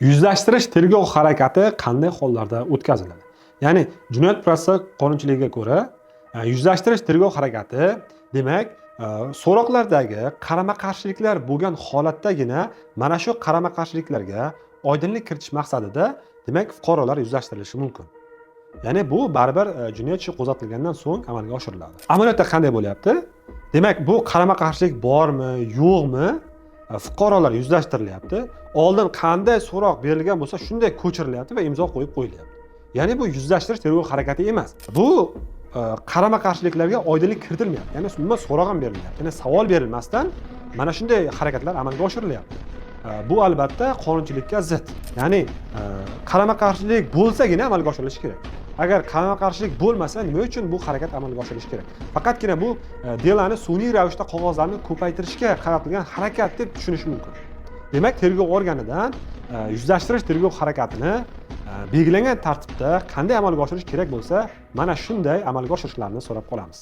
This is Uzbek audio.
Yuzlashtirish tergov harakati qanday hollarda o'tkaziladi? Ya'ni jinoyat protsessual qonunchiligiga ko'ra, yuzlashtirish tergov harakati, demak, so'roqlardagi qarama qarshiliklar bo'lgan holatdagina mana shu qarama qarshiliklarga oydinlik kiritish maqsadida, demak, fuqarolar yuzlashtirilishi mumkin. Ya'ni bu baribir jinoyat ishi qo'zg'atilgandan so'ng amalga oshiriladi. Amaliyotda qanday bo'lyapti? Demak, bu qarama qarshilik bormi, yo'qmi, fuqarolar yuzlashtirilyapti. Oldin qanday so'roq berilgan bo'lsa, shunday ko'chirilyapti va imzo qo'yib qo'yilyapti. Ya'ni bu yuzlashtirish tergov harakati emas. Bu qarama qarshiliklarga oydinlik kiritilmayapti. Ya'ni umuman so'roq ham berilmayapti. Ya'ni savol berilmasdan mana shunday harakatlar amalga oshirilyapti. Bu albatta qonunchilikka zid. Ya'ni qarama qarshilik bo'lsagina amalga oshirilishi kerak. Agar qarama qarshilik bo'lmasa, nima uchun bu harakat amalga oshirilishi kerak? Faqatgina bu дело ni sun'iy ravishda qog'ozlarni ko'paytirishga qaratilgan harakat deb tushunish mumkin. Demak, tergov organidan yuzlashtirish tergov harakatini belgilangan tartibda qanday amalga oshirish kerak bo'lsa, mana shunday amalga oshirishlarini so'rab qolamiz.